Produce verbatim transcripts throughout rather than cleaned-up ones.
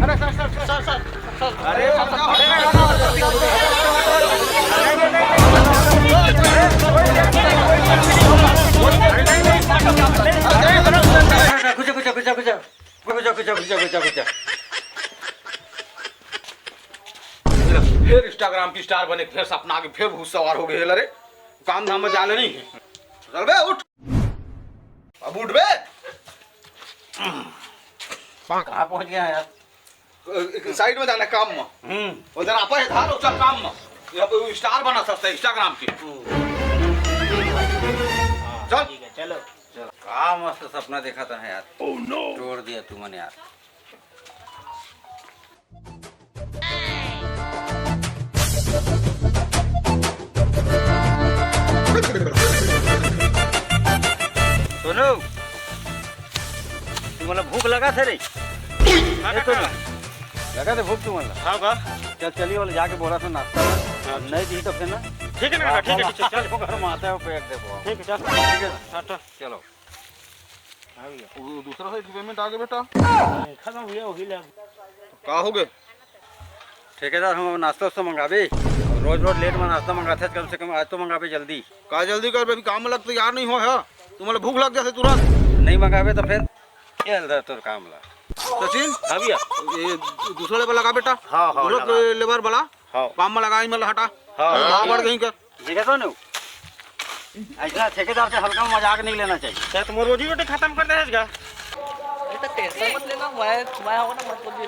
अरे sir, sir, sir, sir, sir, अरे sir, sir, अरे, अरे, अरे, कुछ, कुछ, कुछ, कुछ, कुछ, कुछ, कुछ, कुछ, कुछ। फिर Instagram की स्टार बने, फिर सपना के, फिर भूत सवार हो गए। अरे, काम धाम में जाना नहीं है। चल बे, उठ। अब उठ बे। कहाँ पहुंच गया यार? एक साइड में जाना काम में। हम्म। उधर आपा है धार, चल काम में। यहाँ पे वो स्टार बना सकता है Instagram की। चल। ठीक है, चलो। चल, का मस्त सपना देखा था यार। Oh no! छोड़ दिया तुमने यार। सोनू, तुमला भूख लगा था रे? हाँ, ए, सोनू, काका। लगा था भूख तुमला? हाँ बा। चल, चलिए वाला जाके बोला था नाश्ता। हाँ। नहीं दी तो फिर ना। ठीक है ना, ठीक है, ठीक है, चल। घर में आता है, वो पेट दे बोला। ठीक है, चल। ठीक है ना? हाँ, चल। चलो। हाँ भैया। वो दूसरा साइड की पेमेंट आ गई बेटा। खत्म भैया, वही ले। का हो गए? ठेकेदार, हम नाश्ता वास्ता मंगाबे। रोज रोज लेट में नाश्ता मंगाथे, कम से कम आज तो मंगाबे जल्दी। का जल्दी करबे, अभी काम लग तैयार नहीं हो है। तुम्हारा भूख लग जाते तुरंत। नहीं मंगाबे तो फिर ये ले तोर काम ला। सचिन। हाँ भैया। ये दूसरा लेबर लगा बेटा। हाँ, हाँ, दूसरा लगा। लेबर वाला। हाँ। काम में लगा, इमल हटा। हाँ। भाव बढ़ गई कर। देखे तो नहीं, ऐसा ठेकेदार से हल्का में मजाक नहीं लेना चाहिए। सर, तुम रोजी रोटी खत्म कर देगा। अरे तो टेंशन मत लेना, मैं, मैं हूं ना, मत बोलिए।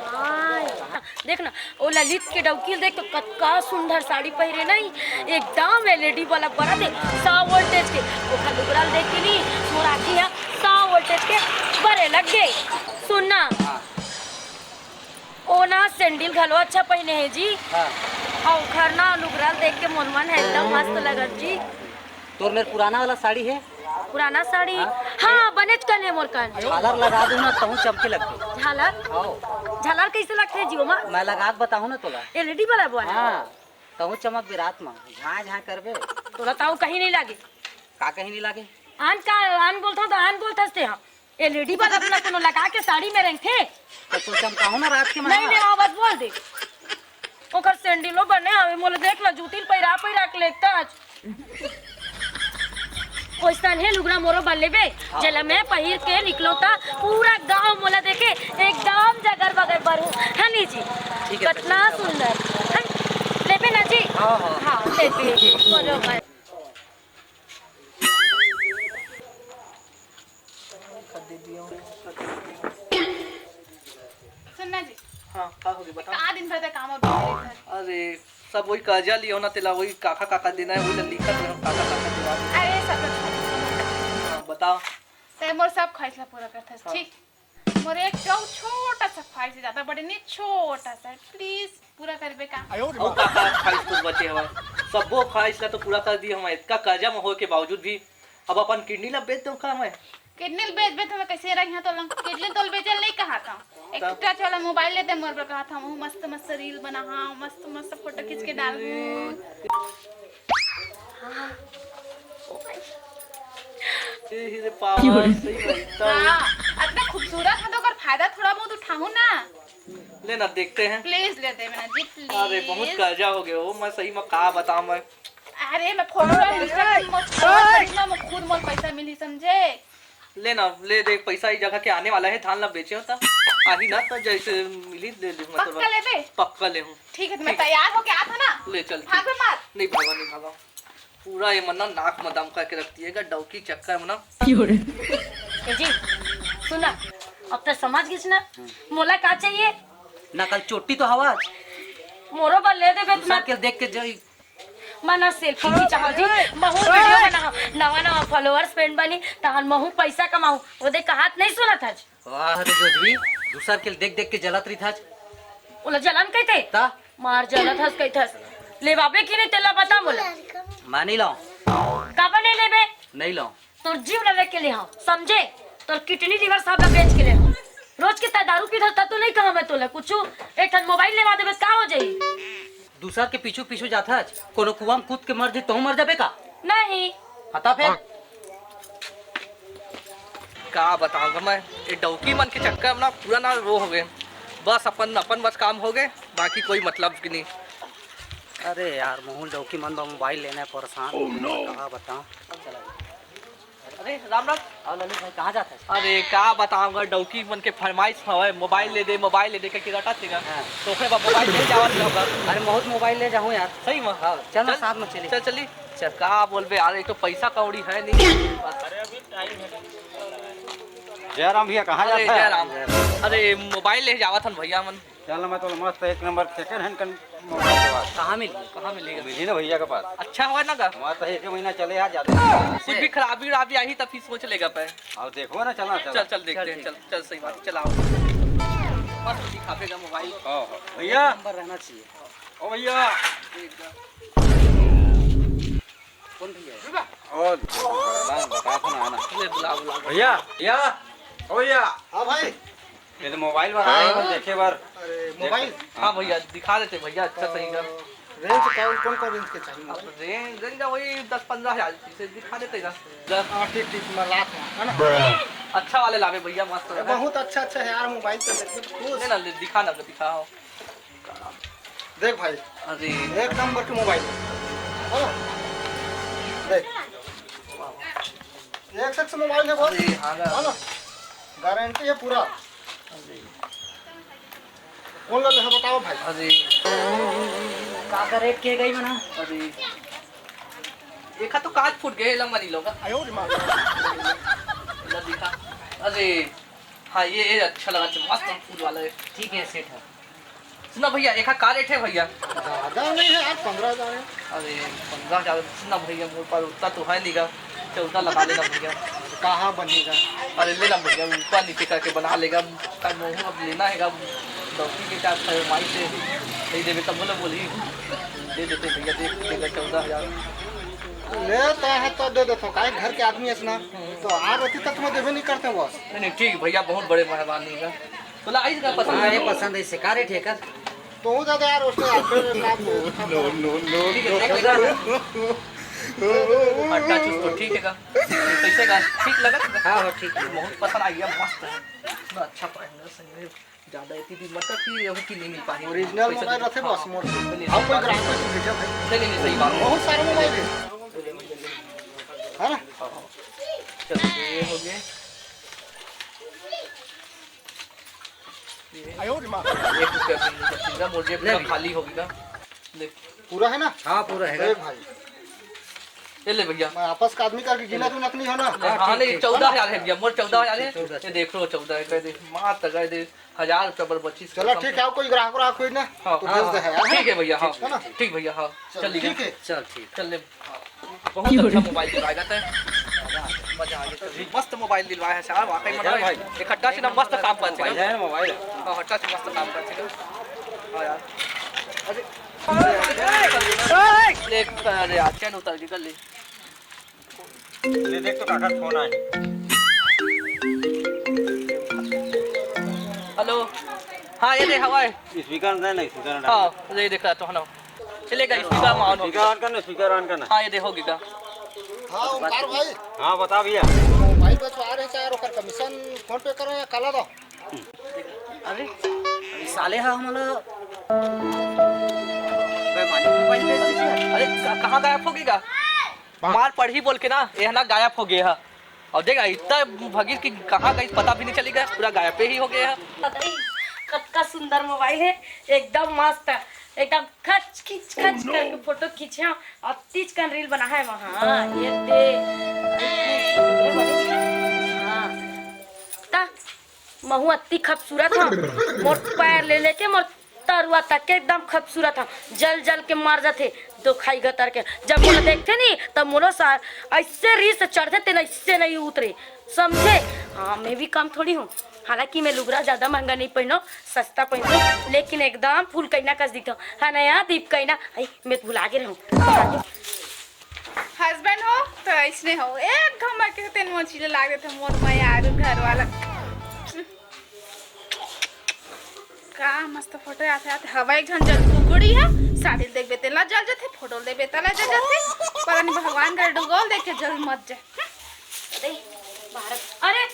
हाँ, देख ना, ओ ललित के डौकी देख तो कतका सुंदर साड़ी पहिरे नहीं, एकदम एलईडी बल्ब बरत हे, सौ वोल्टेज के। ओखर लुगरा ल देख के नहीं, मोर आँखी ह सौ वोल्टेज के बरे लग गे। सुन ना, हाँ। ओ ना सैंडल घलो अच्छा पहिने हे जी। हाँ। अउ ओखर ना लुगरा ल देख के मोर मन ह एकदम मस्त लगत जी। तोर मेर पुराना वाला साड़ी हे? पुराना साड़ी? हाँ। हाँ, बनेच कन हे मोर कन। झालर लगा दूं ना, तहूं चमके लगथे। झालर? हाँ। झालर कैसे लगथे जी ओमा? मैं लगा के बताहूं ना तोला। एलईडी बल्ब वाला? हाँ, तहूं चमकबे रात म, झां झां करबे। तोला ताऊ कहीं नहीं लागे। का कहीं नहीं लागे? आन का, आन बोलथव तो आन बोलथस ते, हाँ। एलईडी बल्ब अपना कोनो लगा के साड़ी में रेंगथे। तो तू चमकाहू ना रात के नहीं, मनवा। नहीं, हाँ, बस बोल दे। ओकर सैंडलो बने हवे, मोला देख ना, जूती ल पहिरा पहिरा के लेगथस। ओइसन हे लुगरा मोरो बर लेबे, हाँ। जेला मैं पहिर के निकलूं त पूरा गांव मोला देखे, एकदम जगर बगर बरहूं। है नी जी? ठीक है, कतना ठीक है। सुंदर। है, लेबे ना जी? हाँ, हाँ। हाँ, लेबे। बरोबर। सुन ना जी। हाँ, का होगे, बताओ। का दिन भर तक काम अब इधर? अरे, सब वही कर्जा लियो ना, तेला वही काका काका देना है, वही ला लिखत रहो, काका काका देवा दे। अरे, सब तो छोड़। हाँ, बताओ। ते मोर सब ख्वाहिश ला पूरा करथस, हाँ। ठीक? मोर एक ठो छोटा सा ख्वाहिश है, ज्यादा बड़े नहीं, छोटा सा, प्लीज पूरा करबे का? अउ का का ख्वाहिश कुछ बचे हवय? सब्बो ख्वाहिश ला तो पूरा कर दिए हवय। इतना कर्जा में होए के बावजूद भी अब अपन किडनी ला बेच दो का मैं? किडनी ला बेचबे तो मैं कैसे रही तो लंग? किडनी तो बेचल नहीं कहा था। एक तब? टच वाला मोबाइल ले दे मोर बर कहा था, वो मस्त मस्त रील बना, हाँ, मस्त मस्त फोटो खींच के डाल। ए, रे पावा, सही में, तब? हाँ, इतना खूबसूरत है तो ओकर फायदा थोड़ा बहुत उठाहू ना। ले ना, देखते हैं। प्लीज ले दे ना जी, प्लीज। अरे, बहुत कर्जा हो गया हो, मैं सही में का बताऊं मैं। अरे, मैं फोटो ला दूसरा दिन मत, मत, मत, मत, खुद मोर पैसा मिली, समझे? ले ना, ले दे, पैसा इस जगह के आने वाला है, धान ला बेचे होता। आही ना, तो जैसे मिली, ले लूंगा तो पक्का बस। लेबे? पक्का ले हूँ। ठीक है, तो मैं ठीक है। तैयार होके आता ना। ले चल, भाग ठीक। मत। नहीं भागा, नहीं भागा। पूरा ये मन ना नाक में दम करके रख दिएगा, डौकी चक्कर में ना। ए जी, सुना, अब तो समझ गिस ना, मोला का चाहिए? ना कल चोटी तो हवा। मोरो बर ले देबे दूसरा इतना। के देख के जाई। मैं ना सेल्फी खींचाओ जी, महू वीडियो बनाओ, नवा नवा फॉलोअर्स फ्रेंड बनी, तहन महू पैसा कमाओ। वो देख कहात नहीं सुनत हस। वाह रे जोजवी, दूसर के देख देख के जलत रही था। ओला जलन कहते? ता? मार जलत हस कहत हस। लेवाबे कि नहीं तेला बता मोला। मैं नहीं लाऊं। काबर नहीं लेबे? नहीं लाऊं। तोर जीव ला लेके ले हंव, समझे? तोर किडनी लिवर सब ला बेच के ले हंव। रोज के तैं दारू पीथस त तो नहीं कहा मैं तोला कुछ। एक ठन मोबाइल लेवा देबे का हो जाई? दूसर के पीछू पीछू जाथच, कोनो कुआं में कूद के मर जाई, तहूं मर जाबे का? नहीं। हता फेर? का बताऊंगा मैं, ये डौकी मन के चक्कर में ना पूरा ना वो हो गए। बस अपन, अपन बस काम हो गए, बाकी कोई मतलब की नहीं। अरे यार, महूँ ल डौकी मन बर मोबाइल लेना है, परेशान हो गया, कहाँ बताऊँ। अरे राम राम। और ललित भाई, कहाँ जाता है? अरे का बताऊँ गा, डौकी मन के फरमाइश हवय, मोबाइल ले दे, मोबाइल ले दे करके रटत हे गा। हाँ। तो ओकरे बाद मोबाइल ले जावत हे गा। अरे महूँ त मोबाइल ले जाहूँ यार। सही में? हाँ, चल ना, चल। साथ में चली। चल चली। चल। का बोलबे यार, एक तो पैसा कौड़ी है नहीं। जयराम भैया, कहाँ अरे जाता है? जयराम। अरे मोबाइल ले जावत हन भैया मन। चल ना, मैं तो मस्त एक नंबर सेकंड हैंड कन-, मोबाइल के पास। कहाँ मिली? कहाँ मिलेगा? मिली ना भैया के पास। अच्छा हवय ना गा? मैं तो एक महीना चले यार, जाते हैं। कुछ भी खराबी उराबी आही त फिर सोच लेगा पे। अब देखो ना, चलना, चल, चलना। चल, चल देखते चल, हैं, ठीक। चल, चल, सही बात, चलाओ। मस्त दिखावेगा मोबाइल। हाँ, हाँ। भैया। नंबर रहना चाहिए। ओ भैया। कौन भैया है? और बता, बता था ना, ना। ले बुला, बुला, बुला। भैया, भैया, ओ भैया। हाँ भाई। ये तो मोबाइल बर आए हैं, हाँ। देखे बर। अरे, देख, मोबाइल? हाँ भैया, दिखा देते भैया, अच्छा सही का। रेंज कौन, कौन, कौन रेंज के चाहिए अब मोबाइल? रेंज, रेंज का वही दस पन्द्रह हजार से दिखा देते ना। दस। हाँ, ठीक, ठीक, मैं लात हूँ, है ना? अच्छा वाले लावे भैया, मस्त अरे, है। बहुत अच्छा, अच्छा है यार, मोबाइल तो देखने तो खुश। ले ना, ले, दिखा ना, दिखाओ। देख भाई, अरे। एक नंबर के मोबाइल है, है ना? देख, एक से एक से मोबाइल है बस, अरे, हाँ ना। है ना? गारंटी है पूरा। अरे। कौन ले ले है बताओ भाई? अरे। का का रेट के गई बना? अरे। एक हाथ तो कांच फूट गए, लंबा नहीं लोगा। आयो रे माँ। ला दिखा। अरे। हाँ, ये, ये अच्छा लगा, मस्त फूल वाला है। ठीक है, सेट है। सुना भैया, एक का रेट है भैया? ज्यादा नहीं है यार, पन्द्रह हजार है। अरे, पन्द्रह हजार, सुना भैया, मोर पास उतना तो है नहीं गा, चौदह लगा लेना भैया। कहाँ बनेगा? अरे, ले ना भैया, ऊपर नीचे करके बना लेगा। का मोहू अब लेना है गा, डॉक्टर के क्या फरमाइश है, नहीं देवे तब बोला बोली, दे देते भैया, दे देगा चौदह हजार। लेता है तो दे देता हूँ, काहे घर के आदमी है ना, तो आ रहती तब तुम्हें देवे नहीं करते बस। नहीं, नहीं, ठीक भैया, बहुत बड़े मेहरबानी है। बोला, आइस का पसंद हाँ, है? ये पसंद है, इससे का रेट है कर? तो हूँ दादा यार, उसने यार फिर काम नो, नो, नो, ठीक है, नो। देख लेगा। हट्टा चुस्त तो ठीक है का? कैसे का? ठीक लगा? हाँ, हाँ, ठीक है। बहुत पसंद आ गया, मस्त है। इतना अच्छा पहनना सही में, ज्यादा इतनी भी मतलब कि ये हो कि नहीं मिल पानी। ओरिजिनल मोबाइल रखे बस मोर से। नहीं, नहीं, हम कोई ग्राहक को भेजा भाई। नहीं, नहीं, नहीं, सही बात है। बहुत सारे मोबाइल है। है ना? हाँ, हाँ। चलो, ये हो गया। आयो रे माँ। एक रुपया भी नहीं बचेगा, मोर जेब ले पूरा भैया। खाली होगी ना। देख। पूरा है ना? हाँ, पूरा है। देख भाई। ये ले भैया। मैं आपस का आदमी करके गिना तो नकली हो ना? हाँ, हाँ, ठीक, नहीं, ठीक। चौदह हजार है भैया, मोर चौदह हजार है। चौदह। ये देख लो, चौदह है, कह दे, मार तक कह दे, हजार रुपया बर बची। चलो, ठीक है, कोई ग्राहक व्राहक हुई ना, हाँ, तो हाँ, भेज दे हाँ। है, है ना? ठीक है भैया, हाँ। है ना? ठीक भैया, हाँ। चल, चलिए। ठीक है। चल, ठीक। चल ले। बहुत अच्छा मोबाइल दिलवाएगा तै। मजा आ गया। मस्त मोबाइल दिलवाया है साहब, वाकई में। भाई। एक हट्टा से ना मस्त काम कर सके। मोबाइल है, मोबाइल है। हाँ, हट्टा से मस्त काम कर सके। हाँ यार। अरे। देख, अरे यार, चैन उतर गई, कर ले। ले देख तो काकर फोन आए। हेलो। हाँ, ये दे हवाई। स्पीकर नहीं, नहीं, स्पीकर नहीं। हाँ, ये देख रहा तो, हेलो। चलेगा, स्पीकर में on हो गया। स्पीकर on करना, स्पीकर on करना। हाँ, ये देखो गीता। हाँ, ओमकार भाई। हाँ, बता भैया। मोबाइल बेचवा रहे चाहे ओकर कमीशन फोन पे करो या काला दो। अरे, अरे साले हा हमला बेमानी मोबाइल बेच दीजिए। अरे, क-, कहाँ गायब हो गया? मार पड़ही बोल के ना, ये ना गायब हो गया है। और देखा, इतना भगीर कि कहाँ गई, पता भी नहीं चली गया, पूरा गायब पे ही हो गया है। पता नहीं, कतका सुंदर मोबाइल है, एकदम मस्त, एकदम खच खिच खच करके फोटो खींचे और तीज कन रील बना है वहाँ। ये दे, हाँ, ता महू अत्ती खूबसूरत हूँ, मोर पैर ले लेके मोर तरुआ तक के एकदम खूबसूरत हूँ, जल जल के मर जाते दो खाई गतर के। जब मोला देखते नहीं तब मोला सा ऐसे रीस चढ़ते तेन ऐसे नहीं उतरे, समझे? हाँ, मैं भी कम थोड़ी हूँ। हालांकि मैं लुगरा ज्यादा महंगा नहीं पहनो, सस्ता पहनो, लेकिन एकदम फुलकैना कस दिखता हूँ। हाँ ना यार, दीपकैना, आई, मैं भुला के रहूँ। हस्बैंड हो तो ऐसने हो, एक घमक के तेन मोची ले लाग देते मोर मयारू घर वाला। का मस्त फोटो आथे, आथे हवा एक झन जल कुकड़ी है, साड़ी ल देखबे तेला जल जाथे, फोटो ल देखबे तेला जल जाथे, पता नहीं भगवान करे डुगोल देख के जल मत जाए। अरे, भारत, अरे,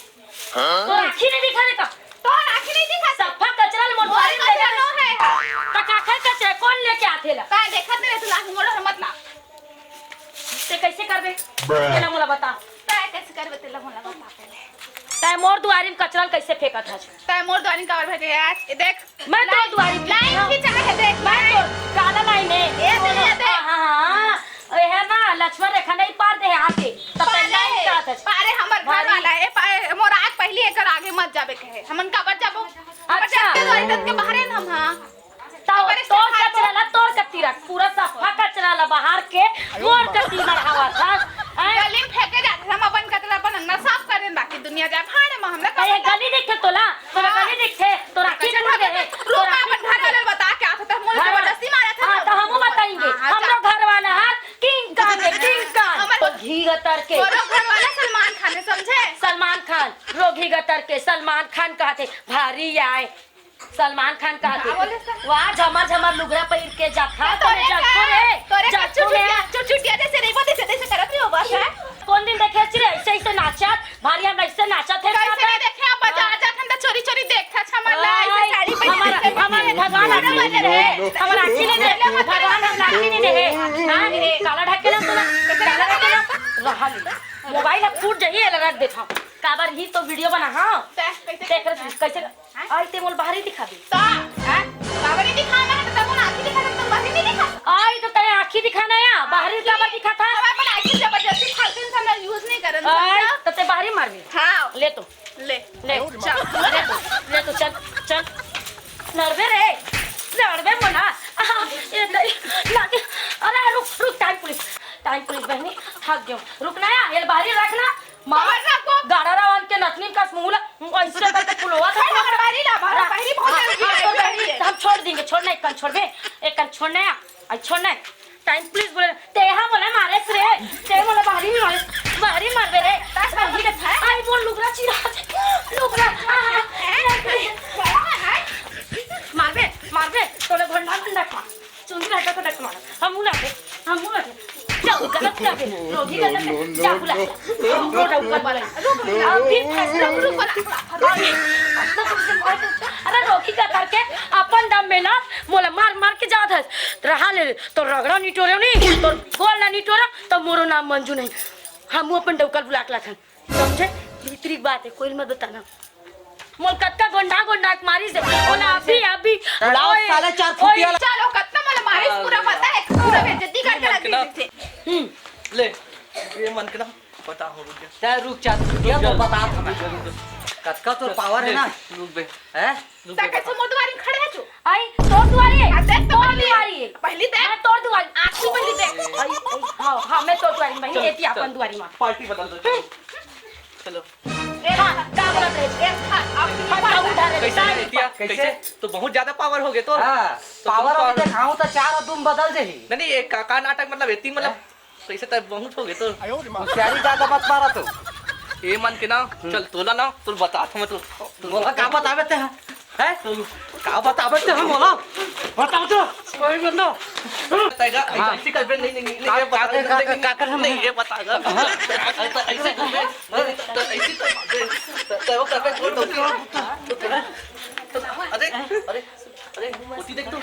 तोर आँखी नहीं दिखा रे का? तोर आँखी नहीं दिखा? सफा कचरा ल मोर दुआरी में कचरा लेके नो है। त काखर कचरा कोन लेके आथे ला? का देखत नहीं तू लाख मोड़ मत ला। ते कैसे करबे? तेला मोला बता। तै कैसे करबे तेला मोला बता पहले। तै मोर दुआरी में कचरा ल कैसे फेंकत हस? तै मोर दुआरी में काबर फेंके आज? ये देख। मैं तोर दुआरी में लाइन खींचा है, देख, मैं लाइन। तोर काला लाइन है। ये दे, ये दे। हाँ, हाँ, हाँ। ये है ना, लक्ष्मण रेखा नहीं पार दे आके। तब तै पारे, लाइन काटत हस। पारे हमर घर भारी। वाला है, पारे, मोर आज पहली एकर आगे मत जाबे कहे। हमन काबर जाबो? हमर अच्छा। जाते तो इज्जत के बाहर है ना हम, हाँ। तो हमारे तोर साथ कचरा ला तोर कती रख, पूरा सफा कचरा ला बाहर के मोर कती मढ़ावत हस, हैं? गली में फेंके जाथे, हम अपन कचरा अपन अंदर साफ कर देन, बाकी दुनिया जाए भाड़ में, हमरा का ये पता? गली दिखथे तोला? तोला हाँ। गली दिखथे? तोरा आँखी कैसे नहीं भागे? देखे? रुक, तोरा मैं आँखी अपन घर नहीं वाले देखे? बता के आथे, तो हम घर जबरदस्ती मारा था हाँ, ना। तो हमहू बताएंगे। हाँ, हाँ, हमरो जा। घर वाला है किंग खान है, किंग खान। हमारे तो घी गतर के। बोलो घर वाला सलमान खान है, समझे? सलमान खान, रोगी गतर के सलमान खान कहथे, भारी आए। सलमान खान का का दे? बोले सर? वाह, झमर झमर लुगरा पहिर के जाथा, तोरे तोरे जगतो का? रे, तोरे का जगतो रे। चुचुटिया, चुचुटिया जैसे नहीं, वो जैसे, जैसे करत रही हो बस, हैं? कौन दिन देखे छी रे, ऐसे, ऐसे नाचत, भारी हम ऐसे नाचत है, कैसे नाचत। नहीं देखे? आप बाजार जात हम तो चोरी, चोरी देखत छमला, ऐसे आई, साड़ी पहन हमारा, के, हमारा भगवान आँखी नहीं दे रहे, हमारा आँखी नहीं दे रहे, भगवान हम आँखी नहीं दे रहे। हाँ, काला ढक के ना, काला ढक के ना, रहा ले। मोबाइल अब फूट जाइए, रख देता हूँ। काबर ही तो वीडियो बना, हाँ। तै कैसे देख रहे, कैसे आई ते मोल बाहरी दिखाबे। त, हैं? बाहरी दिखाना है, तो तब आँखी दिखा, तो बाहरी नहीं दिखा। आई तो तय आँखी दिखाना या, बाहरी काबर दिखा था? अब अपन आँखी जबरदस्ती फालतू इंसान ला यूज़ नहीं करन आई, सकता। तो ते बाहरी मारबे। हाँ। ले तो। ले। ले। चल। ले तो, ले तो, चल, चल। लड़बे रे, लड़बे मोला। आ, ये दई, लागे। अरे, रुक, रुक, टाइम पुलिस, टाइम पुलिस बहनी, थक गयो। रुक ना या, ये बाहरी रख ना। मार, कमर रखो। गाड़ा रावण के नथनी कस मुंह ला, ऐसे करके फुलवा था। छोड़, हमारे बाहरी ला, हमारे हाँ, बाहरी बहुत हाँ, जरूरी हाँ, है, तो बाहरी है। हम छोड़ देंगे, छोड़ ना, एक कन छोड़बे, एक कन छोड़ ना, आई छोड़ ना। टाइम पुलिस बोले, ते हा मोला मारेस रे, ते मोला बाहरी में मारेस, बाहरी मारबे रे। बस बाहरी के था। आई बोल लुगरा चिरा, लुगरा, आ, आ, मारबे, मारबे, तोले भंडार भंडार खा। चुंदी हटा को डक मार। हम मुला दे, हम मुला दे। जाओ, गलत कर दे। रोगी गलत कर। जा बुला। हम रो डौकर वाला। रुक, रुक, अभी फैसला रुक, रुक, रुक। अरे रोगी का करके अपन दम में ला, मोला मार मार के जात हस। रहा ले, तो रगड़ा निटोरे नहीं, तो गोल ना निटोरा, तो मोरो नाम मंजू नहीं। हम अपन डौकर बुला के लाथन। समझे? भीतरी की बात है, कोई मत बताना। मोल कतका गोंडा गोंडा के मारी से, बोला अभी, अभी। बुलाओ ओए, साले चार ओए। फुटिया ला। चलो, कतना मोला मारी, पूरा पता है, पूरा बेइज्जती करके रख दी थे। हम्म। ले, ये मन के ना, पता हो रुक जा। तै रुक जा, रुक जा, तो बता था मैं। कतका तो पावर है ना। रुक बे। हैं? रुक तै बे, कैसे बता। मोर दुआरी में खड़े है तू? आई, तोर दुआरी है? हाँ, देख तो तोर पहले। दुआरी है। पहली देख। मैं तोर दुआरी। आँखी पहली देख। आई, आई, हाँ, हाँ, मैं तोर दुआरी में, चल, एती चल। अपन दुआरी में। पार्टी बदल दो, चलो। चलो। ए, हाँ, का बोलत रहे? ए, हाँ, अब हाँ, का उठा रहे? कैसे रे, एतिया? कैसे? कैसे? तो बहुत ज्यादा पावर हो गए तो। हाँ, तो पावर बहुत अभी पावर। देखाऊं तो चार और दू में बदल जाही। नहीं, नहीं, ये का, का नाटक, मतलब, एती, मतलब, हैं? कैसे तब बहुत हो गए तो। होशियारी ज्यादा मत मारा तू। ए मन के ना, हम्म। चल, तोला ना, तोला बता, मैं तो। मोला का बतावे ते हैं? हैं? का बतावे ते हैं मोला? बताओ तो। कोई बंदा। बताएगा, हाँ। ऐसी कर, नहीं, नहीं, नहीं, का, ये बता, का, का, नहीं, का, का कर हम नहीं, हैं? ये बताएगा। हाँ। ऐसा, ऐसे कर, नहीं, नहीं, तो ऐसी तो, तो, तो वो कर, बोल दो। अरे, अरे, अरे, होती देख तो।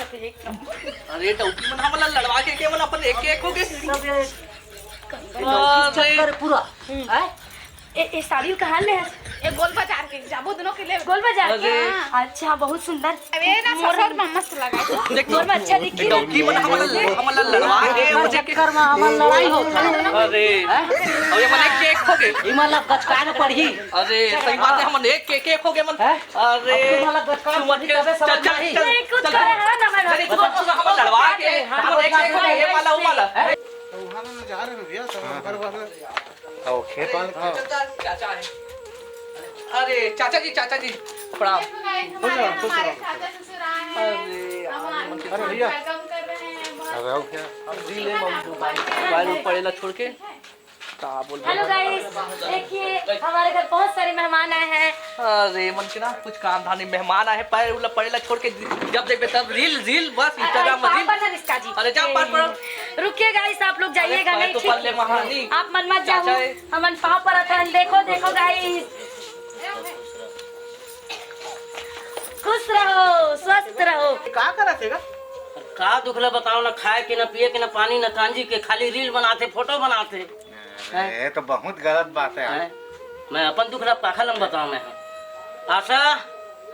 अरे, डौकी मन हमला लड़वा के, के मन अपन एक, एक हो गए। अरे। चक्कर पूरा। हम्म। हैं? ए, ए, साड़ी कहाँ ले है? ए, गोल बाजार के, जाबो दोनों के लिए। गोल बाजार के? अरे। हाँ। अच्छा, बहुत सुंदर। अबे ना, मोर ससुर में मस्त लगा है। देख तो, मोर में अच्छा दिखी। डौकी मन हमला, हमला लड़वा के, हाँ, मुझे चक्कर में हमर लड़ाई होता है। अरे। हैं? और ये मन एक, एक हो गए। इमन ला गचकाए में पड़ही। अरे, सही बात है, हमन एक, एक, एक हो गए मन। हैं? अरे, अब तुम्हारा गचकाए में पड़ही, तबे समझ में आई। चल, चल, चल, नहीं, कुछ चल, करे है ना, मैं चल, नहीं, तू, तू हमन लड़वा के, हाँ, हम एक, एक हो गए, ये वाला, वो वाला। हैं? तो वहाँ में जा रहे हैं भैया, सब हाँ, ऊपर हाँ। वाला। ओ, खेत वाले। हाँ। चाचा है। अरे, चाचा जी, चाचा जी, प्रणाम। खुश रहो, खुश रहो। अरे, अरे, भैया। अरे, आओ क्या? अब जी ले, मोबाइल, मोबाइल पड़े ला छोड़ के। का बोल हेलो गाइस, देखिए हमारे घर बहुत सारे मेहमान आए हैं। अरे मन के ना कुछ काम धाम नहीं, मेहमान आए हैं, पैर उला पड़े ला छोड़ के जब देखबे तब रील, रील, बस अरे, Instagram में पाँव रील। पर ना रिस्का जी। अरे जा पाँव पर। रुकिए गाइस, आप लोग अरे जाइएगा पैर नहीं, तो ठीक पड़ ले है? महारानी। आप मन मत जाओ, चाचा है। हमन पाँव पर अथन। देखो, देखो गाइस। का करत हे गा? का दुख ला बताओ ना, खाए के ना, पिए के ना, पानी ना, कांजी के, खाली रील बनाथे, फोटो बनाथे। अरे, ये तो बहुत गलत बात है यार। हैं? मैं अपन दुख ला पाखा लम बताओ मैं। आशा,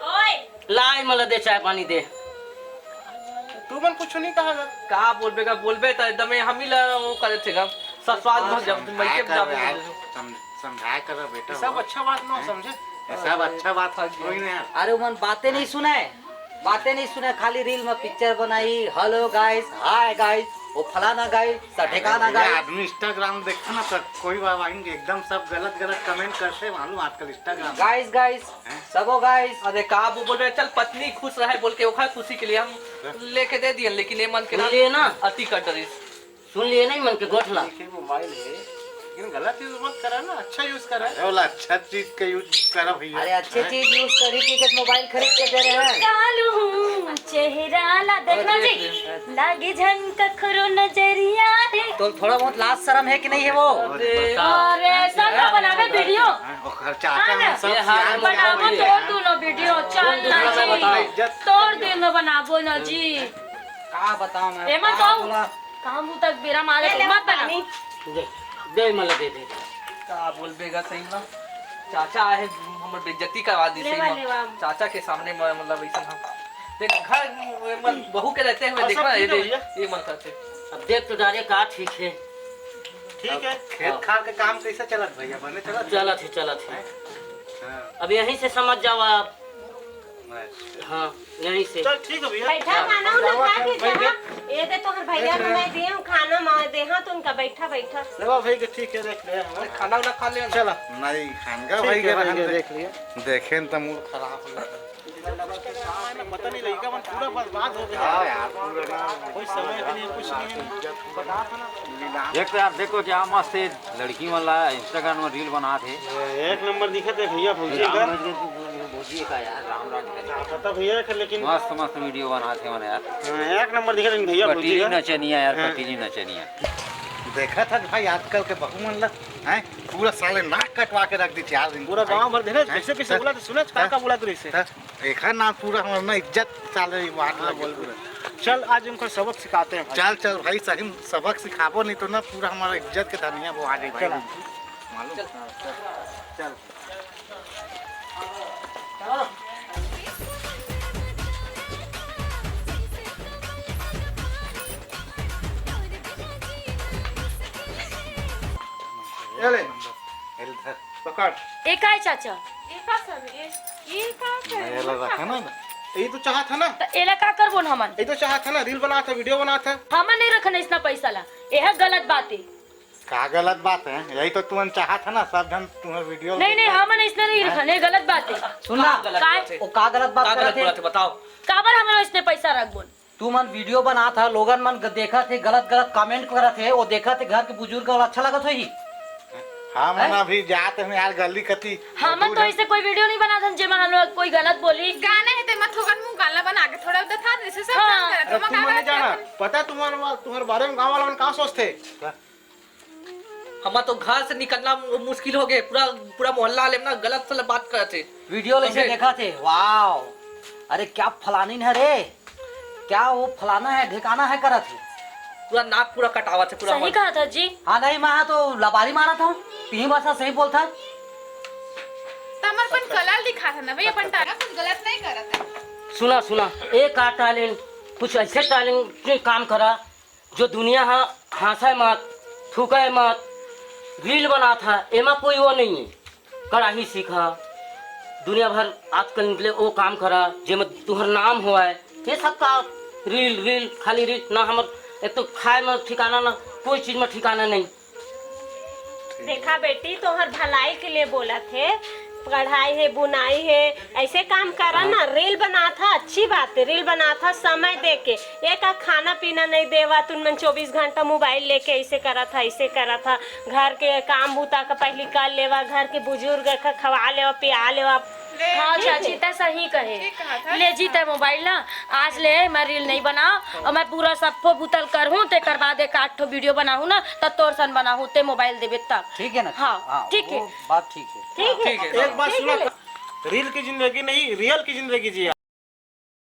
ओए। ला, ए मन ला दे, चाय पानी दे। तू मन कुछ नहीं कहा गा। का बोलबे गा, बोलबे त एकदम हम ही ला वो करे थे गा। ससुराल में जब मैं के जाबे यार, बोल दे। सम-, समझाया कर बेटा, ये सब हो। अच्छा बात ना हैं? समझे। ये सब अच्छा बात थक गया। कोई नहीं यार। अरे, उमन बातें नहीं सुने, बातें नहीं सुने, खाली रील में पिक्चर बनाई, hello guys, hi guys, वो फलाना guys, सा ठिकाना भैया, guys। आदमी Instagram देखता ना तो कोई बाबा एकदम सब गलत गलत comment करते, मालूम आजकल Instagram। Guys, guys, हैं? सबो guys। अरे का वो बोल रहे, चल पत्नी खुश रहे बोल के ओखर खुशी के लिए हम लेके दे दिए, लेकिन ये मन के ना, ये ना। अति कर डरिस। सुन लिए नहीं मन के गोठला। देखिए, मोबाइल है, लेकिन गलत यूज मत करा ना, अच्छा यूज करा। अरे, बोला अच्छा चीज का यूज करा भैया। अरे, अच्छे हैं? चीज यूज करी, ठीक है, मोबाइल खरीद के दे रहे हैं। चालू हूँ, चेहरा ला देखना जी, लागी झन कखरो नजरिया रे। तो थोड़ा बहुत लाज शरम है कि नहीं है वो? अरे, अरे, सब ना बनावे वीडियो। हाँ, ओकर चाचा हाँ, में सब ये हाल सियान बनाबो बनावे। तोड़ दूनो वीडियो, चल ना जी। इज्जत तोड़ दूनो बनाबो ना जी। का बताओ मैं, एमा का का बोला? काम तक बेरा मारे ले मत बना। पानी। दे, दे, मला दे, दे। का बोलबे गा सही में? चाचा आए, हमर बेइज्जती करवा दी सही लेवा, में। लेवा। चाचा के सामने में, मतलब, ऐसा हम। देख, घर में बहू के रहते हुए और देखना, सब ये ठीक है देख, भैया? ये मन करते। अब देख तो डारे का ठीक है। ठीक अब, है। खेत हाँ। खार के काम कैसे चलत भैया? बने चलत? चलत है, चलत है। हाँ। अब यहीं से समझ जाओ आप। बस। हाँ, यहीं से। चल, ठीक है भैया। बैठा, हाँ। खाना उना खा के जा। ये दे तोहर भैया को मैं दिए हूँ खाना, मैं दे हाँ, तो उनका बैठा, बैठा। लेवा भाई के ठीक है, देख ले, हाँ। खाना उना खा ले। चला। नहीं, खानगा ठीक भाई है, के भाई रहन के दे। देख लिया। देखे न तो मूड खराब हो गया। पता नहीं, लड़का मन पूरा बर्बाद हो गया। हाँ यार, पूरा ना। कोई समय भी नहीं, कुछ नहीं है। एक तो यार देखो क्या मस्त है, लड़की मन ला Instagram में रील बनात हे। एक नंबर दिखत हे भैया, भौजी का। राम राज के भौजी का यार, राम राज के। पता भैया का, लेकिन मस्त मस्त वीडियो बनात हे मन यार। हाँ, एक नंबर दिखत हे भैया, भौजी कटीली का। नचनिया यार, हाँ। कटीली नचनिया। देखत हस भाई, आजकल के बहू मन ला, हैं, पूरा साले नाक कटवा के रख दी चार दिन। पूरा गांव भर देखे, हाँ? कैसे कैसे हाँ? बोला तो सुने, का हाँ? का बोला तो रही से। हाँ? एखर नाम पूरा हमर ना इज्जत चाले बात हाँ, लगे बोल पूरा। चल, आज उनको सबक सिखाते हैं भाई। चल, चल भाई, सही में सबक सिखाबो, नहीं तो ना पूरा हमारा इज्जत के धनिया वो आ जाए भाई। चला। मालूम? चल। हाँ, चल, चल। ये ले, ये ले धर। पकड़। ए काय चाचा? ये का सब? ये, ये का सब? ये ला रखा ना। ये तो चाहत है ना। त एला का करबो न हमन? ये तो चाहत है ना, रील बनात है, वीडियो बनात है। हमन नहीं रखन इसना पैसा ला। यह गलत बात है। का गलत बात है? यही तो तुमन चाहत है ना, सब जन तुम्हें वीडियो नहीं, नहीं, देखा। हमन इसने नहीं हैं? रखन, ये गलत बात है। सुन ना, का गलत काय? बात है? वो का गलत बात का गलत करत है? बात है, बताओ। काबर हमन इसने पैसा रखबो न? तुमन वीडियो बनात ह, लोगन मन ग-, देखत हे, गलत गलत कमेंट करत हे, वो देखत हे, घर के बुजुर्ग वाला अच्छा लगत होही। हमन हैं? अभी जात हन यार गली कती। हमन तो दूर है। ऐसे कोई वीडियो नहीं बनात हन जेमा हम लोग कोई गलत बोली। गाना है तेमा थोकन मुंह गाना बना के थोड़ा बता दे, से सब हाँ। काम करत अरे हो, तुमन मगर नहीं जाना, पता है तुम्हारे वा-, तुम्हारे बारे में गांव वाला मन का सोचते? हमर तो घर से निकलना मु-, मुश्किल हो गए। पूरा, पूरा मोहल्ला वाले ना गलत सलत बात करत हे। वीडियो ले से समझे? देखत हे, वाओ, अरे क्या फलानीन है रे, क्या वो फलाना है, ढिकाना है करत हे। पूरा नाक पूरा कटावत हे, पूरा सही हमर कहा था जी। हाँ, नहीं, मैं तो लबारी मारा था, पीही भाषा सही बोलता। त हमर अपन कला दिखा था ना भाई, अपन टाला कुछ गलत नहीं करत है। सुना, सुना, एक आ टैलेंट, कुछ ऐसे टैलेंट काम करा, जो दुनिया ह हाँसय मत, थूकय मत, रील बनात ह, एमा कोई वो नइ हे। कड़ाही सीखा, दुनिया भर आजकल निकले वो काम करा, जेमा तुहर नाम होवय। ये सब का रील, रील, खाली रील, ना हमर एक तो खाय म ठिकाना, ना कोई चीज म ठिकाना नइ। देखा बेटी, तोहर भलाई के लिए बोलत हे, कढ़ाई हे, बुनाई हे, ऐसे काम करा ना। रील बनात हा, अच्छी बात है, रील बनात हा समय दे के। ये का खाना पीना नहीं देवा, तुम मन चौबीस घंटा मोबाइल लेके ऐसे करत हा, ऐसे करत हा। घर के काम बूता का पहली कर लेवा, घर के बुजुर्ग का खवा लेवा, पिया लेवा। हाँ चाची, तै सही कहे। ठीक कहा था। ले जी, तै मोबाइल ना, आज ले मैं रील नहीं बनाओ और मैं पूरा सप्पो बुतल करहूँ, तेकर बाद एक आठ ठो वीडियो बनाहूँ ना, त तोर सन बनाहूँ, ते मोबाइल देबे तब। ठीक है ना? हाँ, हाँ, ठीक है। वो बात ठीक है। ठीक है। ठीक है। एक बात सुना, रील की जिंदगी नहीं, रियल की जिंदगी जिया।